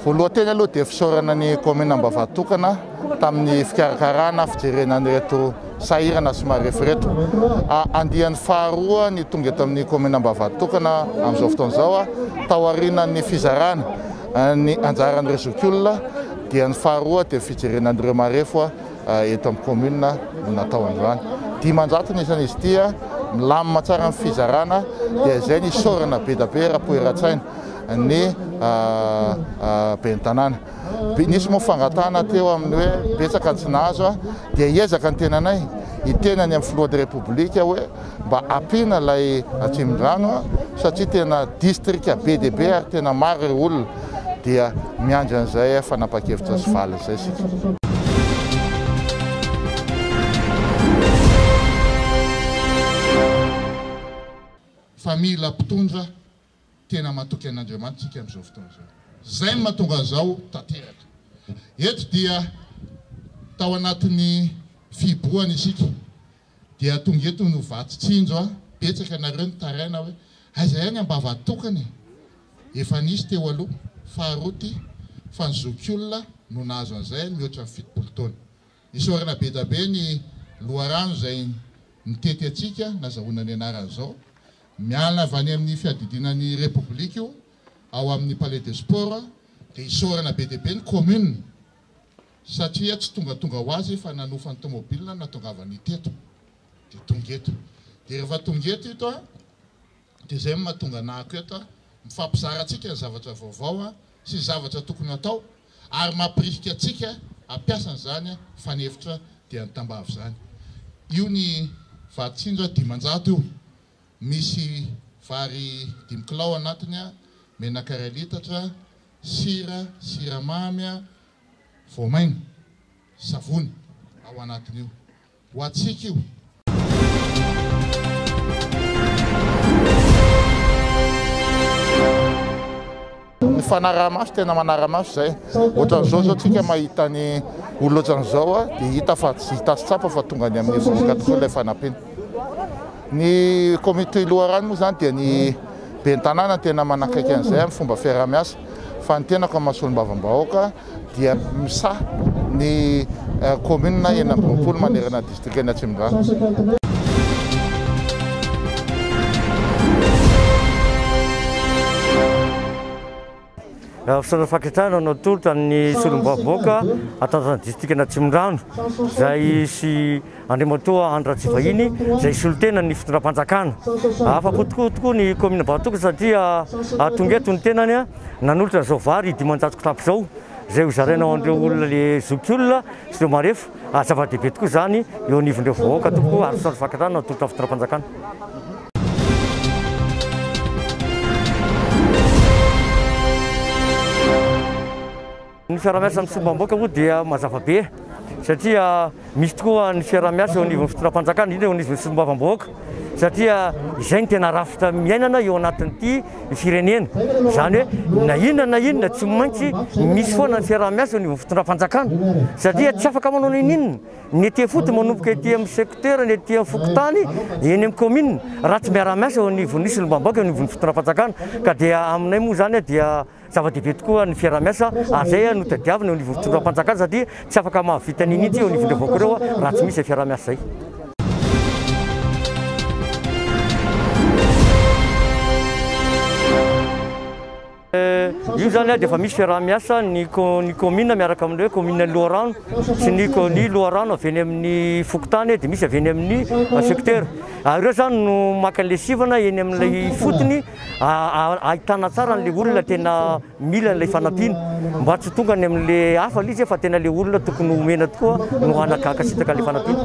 Voalohan-teny aloha dia fisaorana ny kaominina Ambavatokana tamin'ny fikarakarana fijerena an'ireto sahirana sy marefo ireto. Andiany faharoa ny tonga eto amin'ny kaominina Ambavatokana amin'izao fotoana izao taorian'ny fizarana ny anjaran'ireo zokiolona dia ny faharoa dia fijerena an'ireo marefo eto amin'ny kaominina no natao androany. 500 ny isan'izy ity, milamina tsara ny fizarana dia izay ny isaorana be dia be Rapohiratsaina. ny ben'ny tanàna. Nisy moa fangatahana teo amin'ny hoe betsaka ny tsy nahazo dia hiezaka ny tenanay hiteny any amin'ny filohan'ny Repoblika hoe mba ampiana ilay Atsimondrano satria tena distrika be dia be ary tena maro ireo olona dia miandry an'izay fanapahan-kevitra sy valiny izay isika. Fa mila mpitondra Tena matoky an'Andriamanitra isika amin'izao fotoana izao. Izay no mahatonga an'izao tanteraka. Eto dia tao anatin'ny fihibohana isika dia tonga eto no vatsy tsinjo a, betsaka nareo nitaraina hoe aiza ihany Ambavatokana e! Efa nisy teo aloha, faharoa ity, fa ny zokiolona no nahazo an'izay mihoatra ny 70 taona. Isaorana be da be ny loharano izay nitety antsika nazahoana ny anaran'izao. Miala avy any amin'ny fiadidiana ny Repoblika io ao amin'ny Palais des Sports dia isaorana be dia be ny commune satria tsy tongatonga ho azy fa nanofa ny tomobile natongavany teto dia tonga eto. Dia rehefa tonga eto ito dia izay no mahatonga anahako eto, mifampizara antsika ny zavatra vaovao sy ny zavatra tokony hatao ary mampirisika antsika hampiasa an'izany fanefitra dia ny tambavy izany. Io ny vary tsinjo 500 io, misy vary dimy kilao anatiny, menaka iray litatra, sira, siramamy, voamaina, savony ao anatin'io. Ho antsika io. Ny fanaraha-maso tena manara-maso izay. Ohatran'izao izao tsika mahita ny olona ohatran'izao dia hita fa tsy hita sy tsapa fa tonga any amin'ny vahoaka tokoa ilay fanampiana. Ny komity loharano moa izany dia ny ben'ny tanàna tena manakaiky an'izay amin'ny fomba fiaraha-miasa fa ny tenako amin'ny maha solombavambahoaka dia misaha ny commune 26 manerana ny distrikan'i Atsimondrano. Fisaorana fankasitrahana no atolotra ny solombavambahoaka Antananarivo distrikan'Atsimondrano izay sy Andriamatoa Andry Ratsivahiny izay solontena ny fitondram-panjakana. Afa-po tokoa tokoa ny kaominina Ambatoka satria tonga eto ny tenany nanolotra izao vary 500 kitapo izao izay hozaraina ho an'ireo olona le zokiolona sy ireo marefo ary zava-dehibe tokoa izany eo anivon'ireo vahoaka tompoko ary fisaorana fankasitrahana no atolotra ny fitondram-panjakana. Ny fiaraha-miasa amin'ny solombavambahoaka moa dia mazava be satria misy tokoa ny fiaraha-miasa eo anivon'ny fitondram-panjakana, indrindra eo anivon'ny solombavambahoaka satria izay no tena rafitra miainana eo anatin'ity firenena. Izany hoe na inona na inona tsy maintsy misy foana ny fiaraha-miasa eo anivon'ny fitondram-panjakana satria tsy afaka manao n'inon'inona ny ety ifotony manomboka ety amin'ny secteur, ny ety amin'ny fokontany, eny amin'ny commune raha tsy miara-miasa eo anivon'ny solombavambahoaka, eo anivon'ny fitondram-panjakana ka dia aminay moa izany dia Zava-dehibe tokoa ny fiaraha-miasa ary izay no tadiavina eo anivon'ny fitondram-panjakana satria tsy afaka mahavita n'inon'inona eo anivon'ireo vahoaka ireo raha tsy misy izay fiaraha-miasa izay. Io izany dia efa misy fiaraha-miasa ny ny commune miaraka amin'ny hoe commune Loharano sy ny ny loharano avy eny amin'ny fokontany dia misy avy eny amin'ny secteur. Ary ireo izany no maka an'ilay sivana eny amin'ilay ifotony ahitana tsara an'ilay olona tena mila an'ilay fanampiana mba tsy ho tonga any amin'ilay hafa ilay izy fa tena ilay olona tokony homena tokoa no hanakasitraka an'ilay fanampiana.